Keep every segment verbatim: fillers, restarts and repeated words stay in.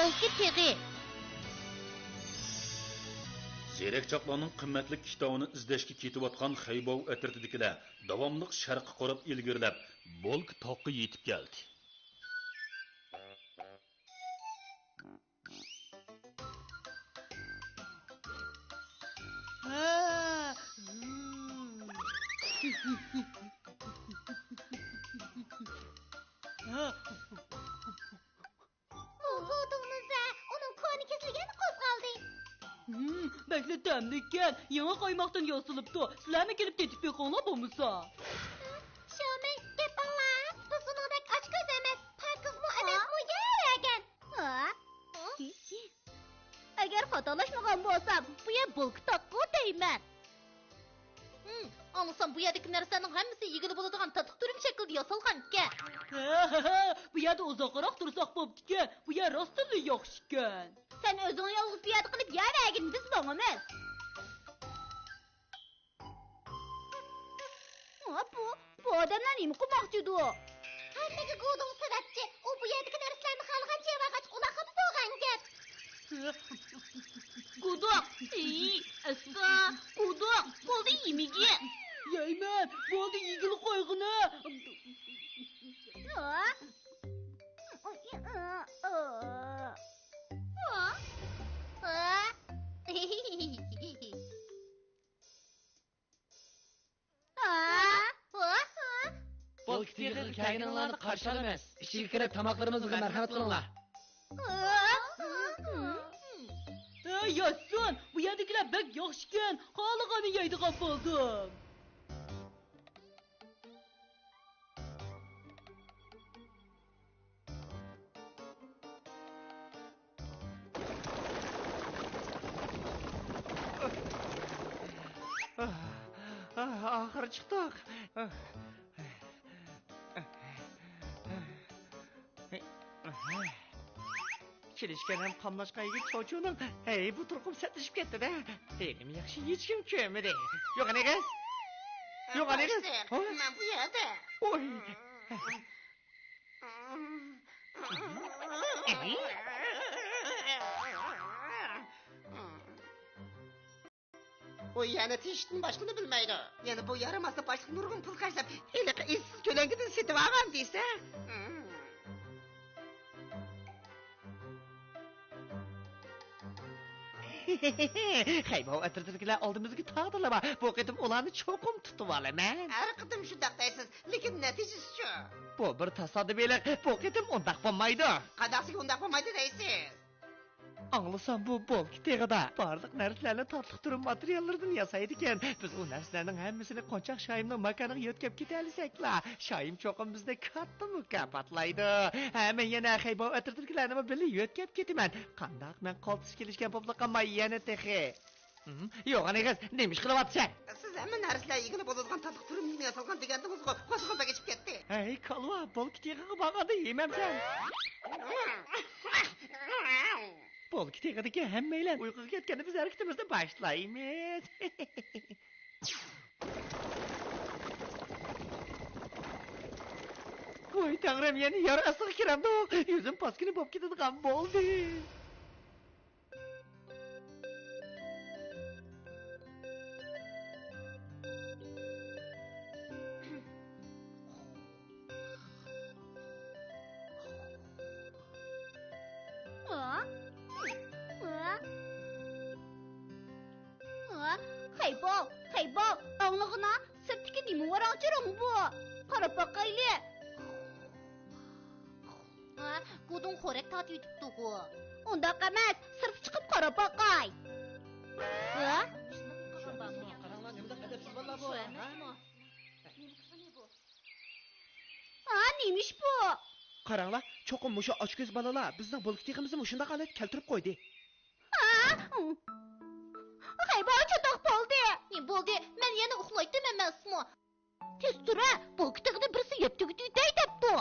بولكا تېغى. زېرەكچاقلارنىڭ قىممەتلىك كىتابىنى ئىزدەشكە كېتىۋاتقان خەيباۋ ئەترىتىدىكىلەر داۋاملىق شەرققە قاراپ ئىلگىرىلەپ، بولكا تاغقا يېتىپ كەلدى. ھە. ئۇ گۇدۇڭنىڭ زە، ئۇنىڭ كونا كېسىلى يەنە قوزغالدى. ھىم، بەكلا تەملىككەن. يېڭى قايماقتىن ياسىلىپتۇ. سىلەرمۇ كېلىپ تېتىپ بېقىڭلار بولمىسا. شياۋمىن، گەپ ئاڭلا. بىز ئۇنىڭدەك ئاچكۆز ئەمەس، پاكىزمۇ ئەمەسمۇ يەۋەرگەن. ھا؟ ئەگەر خاتالاشمىغان بولسام، بۇ يەر بولكا تاغقۇ دەيمەن. ھىم، ئاڭلىسام، بۇ يەردىكى نەرسىلەرنىڭ ھەممىسى يېگىلى بولىدىغان تاتلىق تۈرۈم شەكلىدە ياسالغانكەن. ھە، ھە، ھە، بۇ يەردە ئۇزاقراق تۇرساق بوپتىكەن. بۇ يەر راستتىنلا ياخشىكەن. سەن ئۆزۈڭ يالغۇز بۇ يەردە قېلىپ يەۋەرگىن، بىز ماڭىمىز. ھا، بۇ، بۇ ئادەملەر نېمە قىلماقچىدۇ؟ ھەممىگە گۇدۇڭ سەۋەبچى. ئۇ بۇ يەردىكى نەرسىلەرنى خالىغانچە يەۋالغاچقا ئۇلاققىمۇ بولغان گەپ. گۇدۇڭ! ئېي، ئەستا! گۇدۇڭ! بولدى يېمىگىن! يەيمەن! بولدى يېگىلى قويغىنە! ھا؟ ھا؟ ھا؟ بولكا تېغىغا كەلگىنىڭلارنى قارشى ئالىمىز. ئىچىگە كىرىپ تاماقلىرىمىزغا مەرھەمەت قىلىڭلار. ھە، ياشىسۇن! بۇ يەردىكىلەر بەك ياخشىكەن. خالىغاننى يەيدىغان بولدۇم. ئاخىرى چىقتۇق. كېلىشكەن ھەم قاملاشقان يىگىت چوچۇنىڭ، ھەي، بۇ تۇرقۇم سەتلىشىپ كەتتى-دە. ھېلىمۇ ياخشى ھېچكىم كۆرمىدى. يوغان ئېغىز! يوغان ئېغىز! باشلىق، ھە؟ مەن بۇ يەردە. ۋوي! ئۇ يەنە تېشىشتىن باشقىنى بىلمەيدۇ. يەنە بۇ يارىماسنى باشلىق نۇرغۇن پۇل خەجلەپ، ھېلىقى ئېسىز كۆلەڭگىدىن سېتىۋالغان دېسە. خەيباۋ ئەترىتىدىكىلەر ئالدىمىزدىكى تاغدىلا بار. بۇ قېتىم ئۇلارنى چوقۇم تۇتۇۋالىمەن. ھەر قېتىم شۇنداق دەيسىز، لېكىن نەتىجىسىچۇ؟ بۇ بىر تاسادىپىيلىق. بۇ قېتىم ئۇنداق بولمايدۇ. قانداقسىگە ئۇنداق بولمايدۇ دەيسىز؟ ئاڭلىسام، بۇ بولكا تېغىدا بارلىق نەرسىلەرنى تاتلىق تۈرۈم ماتېرىياللىرىدىن ياسايدىكەن. بىز ئۇ نەرسىلەرنىڭ ھەممىسىنى قونچاق شايىمنىڭ ماكانىغا يۆتكەپ كېتەلىسەكلا، شايىم چوقۇم بىزنى كاتتا مۇكاپاتلايدۇ. ھە، مەن يەنە خەيباۋ ئەترىتىدىكىلەرنىمۇ بىللە يۆتكەپ كېتىمەن. قانداق، مەن قالتىس كېلىشكەن بولۇپ قالماي يەنە تېخى. ھىم، يوغان ئېغىز، نېمە ئىش قىلىۋاتىسەن؟ سىز ھەممە نەرسىلەر يېگىلى بولىدىغان تاتلىق تۈرۈمدىن ياسالغان دېگەندىڭىزغۇ، قورسىقىم بەك ئېچىپ كەتتى. ھەي، كالۋا، بولكا تېغىغا بارغاندا يېمەمسەن؟ بولكا تېغىدىكى ھەممەيلەن ئۇيقۇغا كەتكەندە بىز ھەرىكىتىمىزنى باشلايمىز. ۋاي تەڭرىم، يەنە يار ئاستىغا كىرەمدۇق؟ يۈزۈم پاسكىنا بولۇپ كېتىدىغان بولدى. خەيباۋ، خەيباۋ، ئاڭلىغىنا، سىرتتىكى نېمە ۋاراڭ-چۇرۇڭ بۇ؟ قاراپ باقايلى. ھە، گۇدۇڭ خورەك تارتىۋېتىپتۇغۇ. ئۇنداق ئەمەس، سىرتقا چىقىپ قاراپ باقاي. ھە؟ ھە، نېمە ئىش بۇ؟ قاراڭلار، چوقۇم مۇشۇ ئاچكۆز بالىلار بىزنىڭ بولكا تېغىمىزنى مۇشۇنداق ھالەتكە كەلتۈرۈپ قويدى. ھە؟ خەيباۋ، چاتاق بولدى. نېمە بولدى؟ مەن يەنە ئۇخلايتتىم ئەمەسمۇ؟ تېز تۇرە، بولكا تېغىنى بىرسى يەپ تۈگىتىۋېتەي دەپتۇ.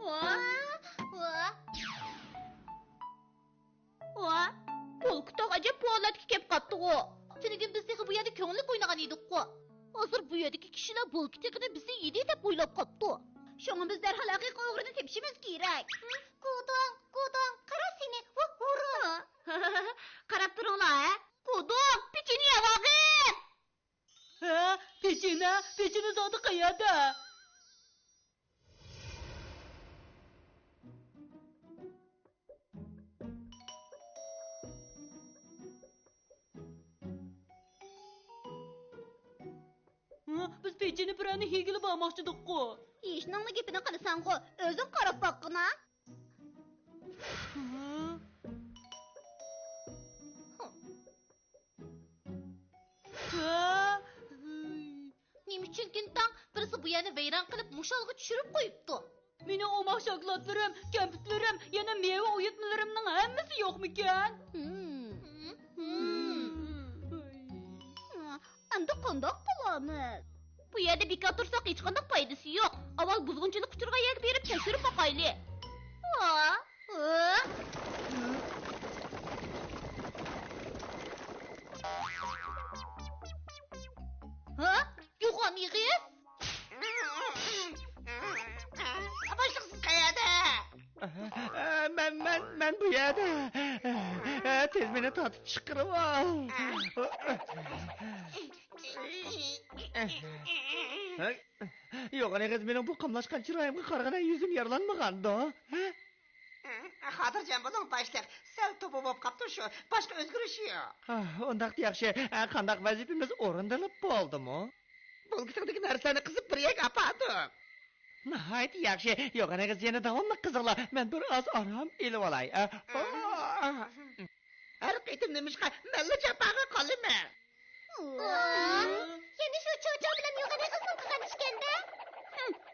ۋا، ۋا. ۋا، بولكا تاغ ئەجەب بۇ ھالەتكە كەپ قاپتىغۇ. تۈنۈگۈن بىز تېخى بۇ يەردە كۆڭۈللۈك ئوينىغان ئىدۇققۇ. ھازىر بۇ يەردىكى كىشىلەر بولكا تېغىنى بىزدىن يېدى دەپ ئويلاپ قاپتۇ. شۇڭا بىز دەرھال ھەقىقىي ئوغرىنى تېپىشىمىز كېرەك. گۇدۇڭ، گۇدۇڭ، قارا، قېنى، ھۇ، ھۇرۇن! قاراپ تۇرۇڭلار، ھە؟ قۇدۇق، پېچىنە يەۋالغىن! ھە؟ پېچىنە؟ پېچىنە زادى قەيەردە؟ ھە؟ بىز پېچىنە بىرەرنى يېگىلى بارماقچىدۇققۇ. ھېچنىڭنى گېپىنى قىلىسەنغۇ، ئۆزۈڭ قاراپ باققىنا. ھە؟ نېمە ئۈچۈن كۈنتاڭ بىرسى بۇ يەرنى ۋەيران قىلىپ، مۇشۇ ھالغا چۈشۈرۈپ قويۇپتۇ؟ مېنىڭ ئوماق شاكىلاتلىرىم، كەمپۈتلىرىم، يەنە مېۋە ئۇيۇتمىلىرىمنىڭ ھەممىسى يوقمىكەن؟ ھىم. ھىم. ئەمدى قانداق قىلارمىز؟ بۇ يەردە بىكار تۇرساق ھېچقانداق پايدىسى يوق. ئاۋۋال بۇزغۇنچىلىق ئۇچرىغان يەرگە بېرىپ تەكشۈرۈپ باقايلى. ھا؟ ھا؟ ھا؟ يوغان ئېغىز؟ باشلىق، سىز قەيەردە؟ مەن، مەن، مەن بۇ يەردە. تېز مېنى تارتىپ چىقىرىۋال. يوغان ئېغىز، مېنىڭ بۇ قاملاشقان چىرايىمغا قارىغىنا يۈزۈم يارىلانمىغاندۇ؟ خاتىرجەم بولۇڭ، باشلىق. سەل توپا بولۇپ قاپتۇ شۇ. باشقا ئۆزگىرىش يوق. ئۇنداقتا ياخشى. قانداق، ۋەزىپىمىز ئورۇندىلىپ بولدىمۇ؟ بولكىسىڭدىكى نەرسىلەرنى قىزىپ بىر يەرگە ئاپاردىم. ناھايىتى ياخشى. يوغان ئېغىز، يەنە داۋاملىق قىزىڭلار. مەن بىر ئاز ئارام ئېلىۋالاي. ھەر قېتىم نېمىشقا مەنلا جاپاغا قالىمەن؟ يەنە شۇ چوچا بىلەن يوغان ئېغىزنىڭ قىلغان ئىشكەندە.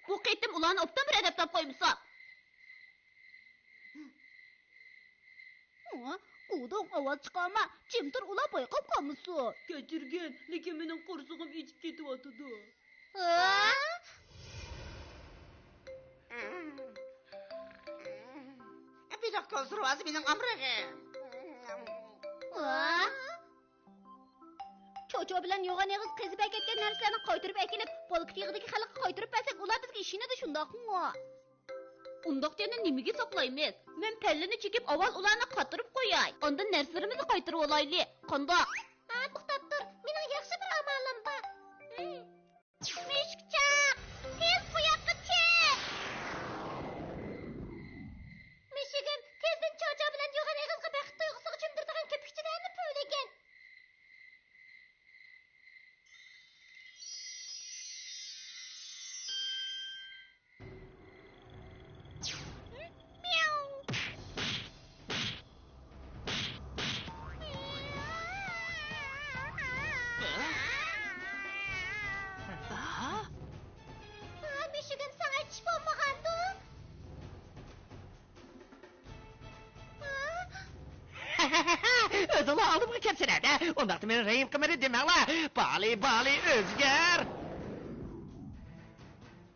بۇ قېتىم ئۇلارنى ئوبدان بىر ئەدەپلەپ قويمىساق. قۇدۇڭ، ئاۋاز چىقارما، جىم تۇر، ئۇلار بايقاپ قالمىسۇن. كەچۈرگىن، لېكىن مېنىڭ قورسىقىم ئېچىپ كېتىۋاتىدۇ. بېلىق كونسېرۋاسى مېنىڭ ئامراقىم. چوچو بىلەن يوغان ئېغىز قېزىپ ئەكەتكەن نەرسىلەرنى قايتۇرۇپ ئەكېلىپ، بولكا تېغىدىكى خەلققە قايتۇرۇپ بەرسەك، ئۇلار بىزگە ئىشىنىدۇ، شۇنداقمۇ؟ ئۇنداقتا يەنە نېمىگە ساقلايمىز؟ مەن پەللىنى چېكىپ، ئاۋۋال ئۇلارنى قاتۇرۇپ قوياي. ئاندىن نەرسىلىرىمىزنى قايتۇرۇۋالايلى. قانداق؟ ھە، توختاپ تۇر. مېنىڭ ياخشى بىر ئامالىم بار. مۈشۈكچاق، تېز بۇ ياققا چىق! مۈشۈكۈم، تېزدىن چاچا بىلەن يوغان ئېغىزغا بەخت تۇيغۇسىغا چۆمدۈرىدىغان كۆپۈكچىلەرنى پۈۋلىگىن. مۈشۈكۈم، ساڭا ھېچ بولمىغاندۇ؟ ئۆزۈڭلار ئالدىمغا كەپسىلەر-دە، ئۇنداقتا مېنى رەھىم قىلمىدى دېمەڭلار. بالى، بالى، ئۆزگەر!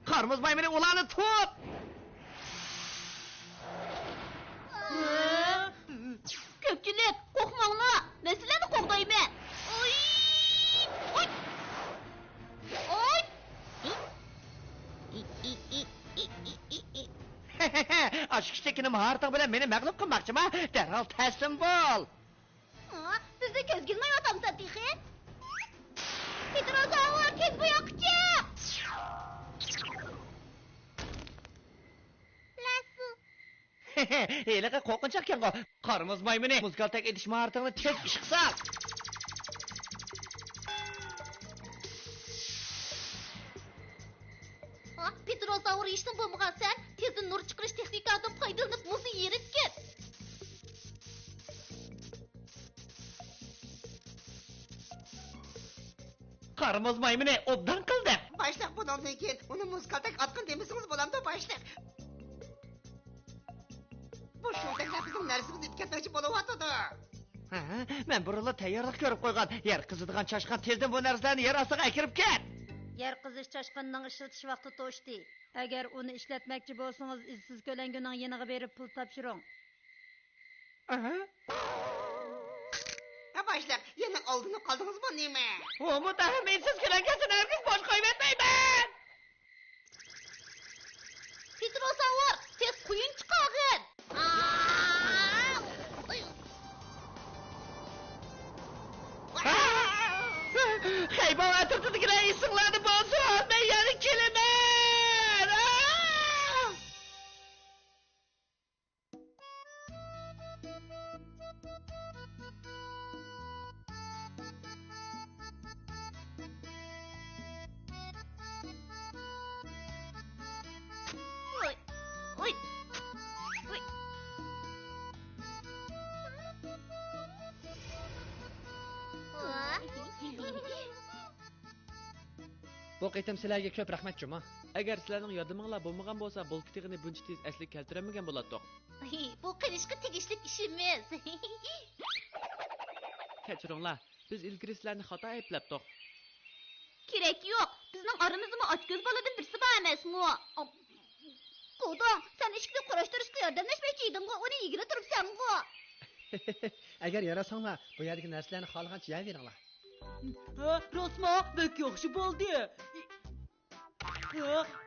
قار مۇز مايمۇنى، ئۇلارنى تۇت! كۆپچىلىك، قورقماڭلار، مەن سىلەرنى قوغدايمەن. ئوي! ئوي! ئوي! ئاشۇ كىچىككىنە ماھارىتىڭ بىلەن مېنى مەغلۇپ قىلماقچىما؟ دەرھال تەسلىم بول! ھا، بىزنى كۆزگە ئىلمايۋاتامسەن تېخى؟ پېتروزاۋر، تېز بۇ ياققا چىق! لاسۇ. ھېلىقى قورقۇنچاقكەنغۇ. قار مۇز مايمۇنى، مۇز كالتەك ئېتىش ماھارىتىڭنى تېز ئىشقا سال! ھا، پېتروزاۋر ھېچنېمە بولمىغان سەن، تېزدىن نۇر چىقىرىش تېخنىكاڭدىن پايدىلىنىپ مۇزنى يېرىپ كەت. قار مۇز مايمۇنى، ئوبدان قىلدىڭ! باشلىق، بۇنىڭدىن كېيىن ئۇنى مۇز كالتەك ئاتقىن دېمىسىڭىز بولامدۇ، باشلىق؟ بۇ شۇ تەكلەپ بىزنىڭ نەرسىمىزنى ئۆتكەتمەكچى بولۇۋاتىدۇ. ھە، مەن بۇرۇنلا تەييارلىق كۆرۈپ قويغان. يەر قېزىدىغان چاشقان، تېزدىن بۇ نەرسىلەرنى يەر ئاستىغا ئەكىرىپ كەت! يەر قېزىش چاشقىنىنىڭ ئىشلىتىش ۋاقتى توشتى. ئەگەر ئۇنى ئىشلەتمەكچى بولسىڭىز، ئىزسىز كۆلەڭگىنىڭ يېنىغا بېرىپ پۇل تاپشۇرۇڭ. ئەھە. ھە، باشلىق، يەنە ئالدىنىپ قالدىڭىزمۇ نېمە؟ ئۇمۇ تېخىمۇ ئىزسىز كۆلەڭگىسىنى ھەرگىز بوش قويۇۋەتمەيمەن! پېتروزاۋر، تېز قۇيۇن چىقارغىن! ئاا! بۇ قېتىم سىلەرگە كۆپ رەھمەت، جۇما. ئەگەر سىلەرنىڭ ياردىمىڭلار بولمىغان بولسا، بولكا تېغىنى بۇنچە تېز ئەسلىگە كەلتۈرەلمىگەن بولاتتۇق. بۇ قىلىشقا تېگىشلىك ئىش ئەمەس. كەچۈرۈڭلار، بىز ئىلگىرى سىلەرنى خاتا ئەيىبلەپتۇق. كېرەك يوق، بىزنىڭ ئارىمىزدىمۇ ئاچكۆز بالىدىن بىرسى بار ئەمەسمۇ؟ قۇدۇڭ، سەن ئىشىكنى قۇراشتۇرۇشقا ياردەملەشمەكچى ئىدىڭغۇ، ئۇنى يېگىلى تۇرۇپسەنغۇ. ئەگەر يارىساڭلار، بۇ يەردىكى نەرسىلەرنى خالىغانچە يەۋېرىڭلار. ھە، راستما؟ بەك ياخشى بولدى. ھە؟